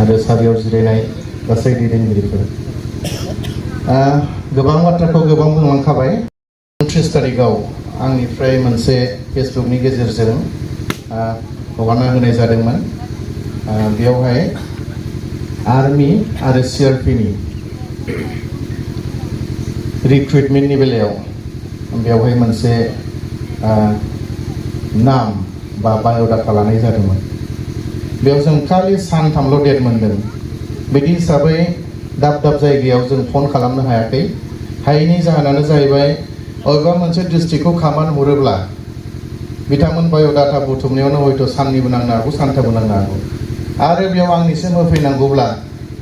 आरो सारियाव जिरायनाय गासै दैदेनगिरिफोर गोबां बाथ्राखौ गोबां बुंलांखाबाय 29 तारिखआव आंनिफ्राय मोनसे फेसबुकनि गेजेरजों हगारना होनाय जादोंमोन बेयावहाय आर्मी आरो CRPनि रिक्रुटमेन्टनि बेलायाव बेयावहाय मोनसे नाम बा बाय'डाटा लानाय जादोंमोन बेयाव जों खालि सानथामल' डेट मोनदों बिदि हिसाबै दाब दाब जायगायाव जों फन खालामनो हायाखै हायैनि जाहोनानो जाहैबाय अबेबा मोनसे डिस्ट्रिक्टखौ खामानि हरोब्ला बिथांमोन बाय'डाटा बुथुमनायावनो हयथ' साननैबो नांनो हागौ सानथामबो नांनो हागौ आरो बेयाव आंनिसिम होफैनांगौब्ला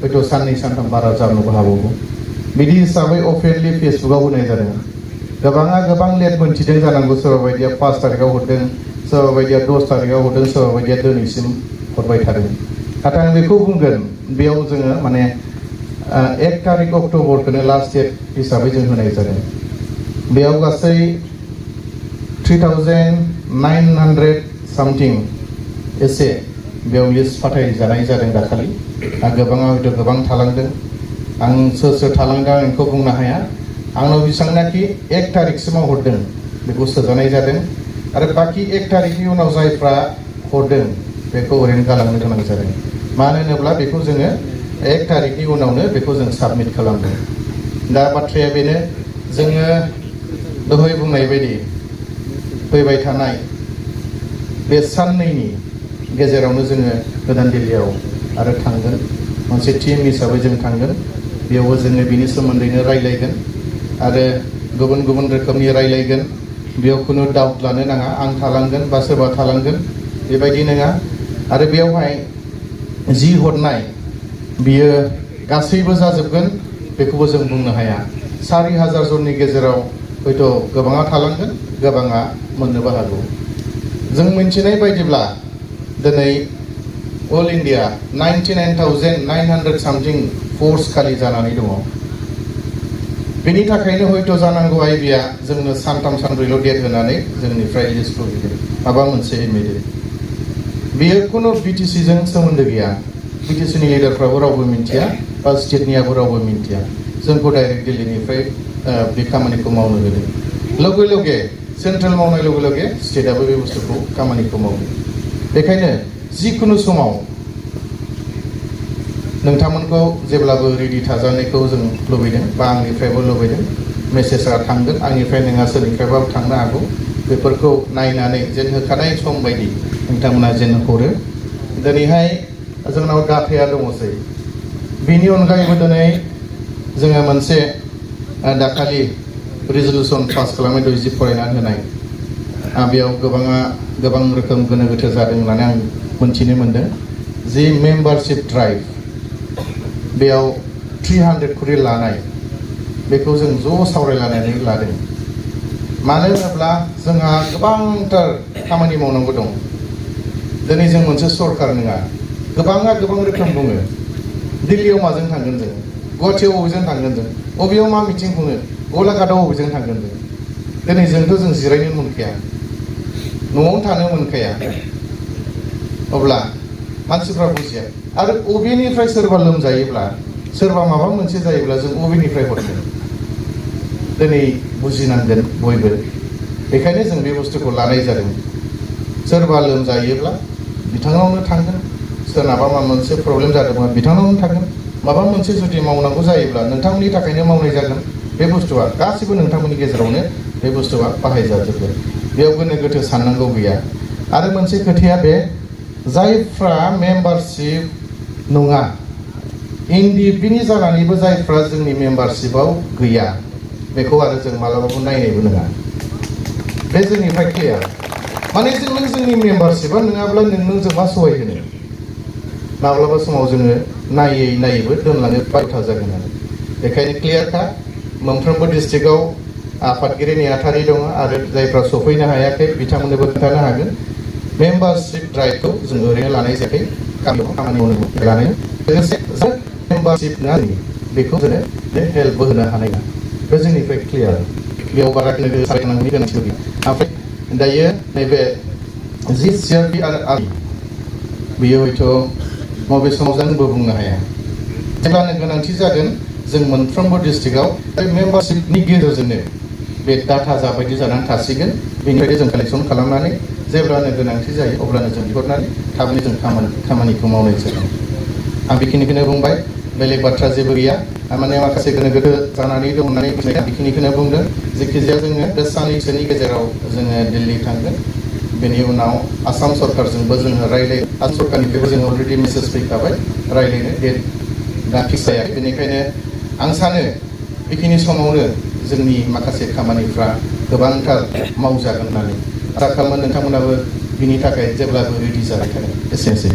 हयथ' साननै सानथाम बारा जानोबो हागौ बिदि हिसाबै अपेनलि फेसबुकआव होनाय जादों गोबाङा गोबां लेट मोनथिदों जानांगौ सोरबा बायदिया 5 तारिखआव हरदों सोरबा बायदिया 10 तारिखआव हरदों सोरबा बायदिया दिनैसिम हरबाय थादों नाथाय आं बेखौ बुंगोन बेयाव जोङो माने 1 तारिख अक्ट'बरखौनो लास्ट डेट हिसाबै जों होनाय जादों बेयाव गासै 3900 सामथिं एसे बेयाव लिस्ट फाथायजानाय जादों दाखालि गोबाङा हयथ' गोबां थालांदों आं सोर थालांदों आं बेखौ बुंनो हाया आंनाव बेसेबांनाखि 1 तारिखसिमाव हरदों बेखौ सोजानाय जादों आरो बाखि 1 तारिखनि उनाव जायफ्रा हरदों बेखौ ओरैनो गालांनो गोनां जादों मानो होनोब्ला बेखौ जोङो 1 तारिखनि उनावनो बेखौ जों साबमिट खालामदों दा बाथ्राया बेनो जोङो दहाय बुंनाय बायदि फैबाय थानाय बे साननैनि गेजेरावनो जोङो गोदान दिल्लीयाव आरो थांगोन मोनसे टीम हिसाबै जों थांगोन बेयावबो जोङो बिनि सोमोन्दैनो रायलायगोन आरो गुबुन गुबुन रोखोमनि रायलायगोन बेयाव खुनु डाउट लानो नाङा आं थालांगोन बा सोरबा थालांगोन बेबायदि नङा आरो बेयावहाय जि हरनाय बियो गासैबो जाजोबगोन बेखौबो जों बुंनो हाया 4000 जननि गेजेराव हयथ' गोबाङा थालांगोन गोबाङा मोननोबो हागौ जों मिथिनाय बायदिब्ला दिनै अल इन्डिया 99,900 सामथिं फर्स खालि जानानै दङ बेनि थाखायनो हयथ' जानांगौ आइबिया जोंनो सानथाम सानब्रैल' डेट होनानै जोंनिफ्राय लिस्टखौ होदों माबा मोनसे इमिडियेट बेयो खुनु BTCजों सोमोन्दो गैया BTCनि लिडारफ्राबो रावबो मिन्थिया बा स्टेटनियाबो रावबो मिन्थिया जोंखौ डाइरेक्ट दिल्लीनिफ्राय बे खामानिखौ मावनो होदों लगे लगे सेन्ट्रेल मावनाय लगे लगे स्टेटआबो बे बुस्थुखौ खामानिखौ मावो बेखायनो जिखुनु समाव नोंथांमोनखौ जेब्लाबो रेडि थाजानायखौ जों लुबैदों बा आंनिफ्रायबो लुबैदों मेसेजआ थांगोन आंनिफ्राय नोंहा सोरनिफ्रायबाबो थांनो हागौ बेफोरखौ नायनानै जेन होखानाय सम बायदि नोंथांमोना जेन हरो दिनैहाय जोंनाव डाटाया दङसै बेनि अनगायैबो दिनै जोङो मोनसे दाखालि रिजलुसन पास खालामनाय जि फरायनानै होनाय बेयाव गोबां रोखोम गोनो गोथो जादों होननानै आं मोनथिनो मोन्दों जि मेम्बारशिप ड्राइभ बेयाव 300 कोटी लानाय बेखौ जों ज' सावरायलायनानै लादों मानो होनोब्ला जोंहा गोबांथार खामानि मावनांगौ दं दिनै जों मोनसे सरकार नङा गोबाङा गोबां रोखोम बुङो दिल्लीयाव माजों थांगोन जों गुवाहाटीयाव बबेजों थांगोन जों बबेयाव मा मिटिं खुङो गलाघाटआव बबेजों थांगोन जों दिनै जोंथ' जों जिरायनो मोनखाया न'आवनो थानो मोनखाया अब्ला मानसिफ्रा बुजिया आरो बबेनिफ्राय सोरबा लोमजायोब्ला सोरबा माबा मोनसे जायोब्ला जों बबेनिफ्राय हरगोन दिनै बुजिनांगोन बयबो बेखायनो जों बे बुस्थुखौ लानाय जादों सोरबा लोमजायोब्ला बिथांनावनो थांगोन सोरनाबा माबा मोनसे प्रब्लेम जादोंबा बिथांनावनो थांगोन माबा मोनसे जुदि मावनांगौ जायोब्ला नोंथांमोननि थाखायनो मावनाय जागोन बे बुस्थुआ गासिबो नोंथांमोननि गेजेरावनो बे बुस्थुआ बाहायजाजोबगोन बेयाव गोनो गोथो साननांगौ गैया आरो मोनसे खोथाया बे जायफ्रा मेम्बारशिप नङा इन्डिपेन्डेन्ट जानानैबो जायफ्रा जोंनि मेम्बारशिपआव गैया बेखौ आरो जों मालाबाबो नायनायबो नङा बे जोंनिफ्राय क्लियार माने जोंनि मेम्बारशिपआ नङाब्ला नों जों मा सहाय होनो माब्लाबा समाव जोङो नायैबो दोनलांनो बायथा जागोन आरो बेखायनो क्लियारखा मोनफ्रोमबो डिस्ट्रिक्टआव आफादगिरि नेहाथारि दङ आरो जायफ्रा सफैनो हायाखै बिथांमोननोबो खोन्थानो हागोन मेम्बारशिप ड्राइभखौ जों ओरैनो लानाय जायाखै गामियाव खामानि मावनो लानाय लोगोसे मेम्बारशिप नङा बेखौ जोङो हेल्पबो होनो हानाय नङा बे जोंनिफ्राय क्लियार बेयाव बारा सावरायनांगौनि गोनांथि गैया ओमफ्राय दायो नैबे जि CRP आरो बेयो हयथ' मबे समाव जोंबो बुंनो हाया जेब्लानो गोनांथि जागोन जों मोनफ्रोमबो डिस्ट्रिक्टआव बे मेम्बारशिपनि गेजेरजोंनो बे डाटा जाबायदि जानानै थासिगोन बेनिफ्राय जों कालेक्सन खालामनानै जेब्लानो गोनांथि जायो अब्लानो जों बिहरनानै थाबैनो जों खामानिखौ मावनाय जागोन आं बेखिनिखौनो बुंबाय बेलेग बाथ्रा जेबो गैया माने माखासे गोनो गोथो जानानै दं होननानै बेखिनिखौनो बुंदों जेखिजाया जोङो बे साननैसोनि गेजेराव जोङो दिल्ली थांगोन बेनि उनाव आसाम सरकारजोंबो जोङो रायलाय आसाम सरकारनिफ्रायबो जोङो अलरेडि मेसेज फैखाबाय रायलायनो डेट दा फिक्स जायाखै बेनिखायनो आं सानो बेखिनि समावनो जोंनि माखासे खामानिफ्रा गोबांथार मावजागोन होननानै आसा खालामो नोंथांमोनाबो बिनि थाखाय जेब्लाबो रेडि जाबाय थागोन एसेनोसै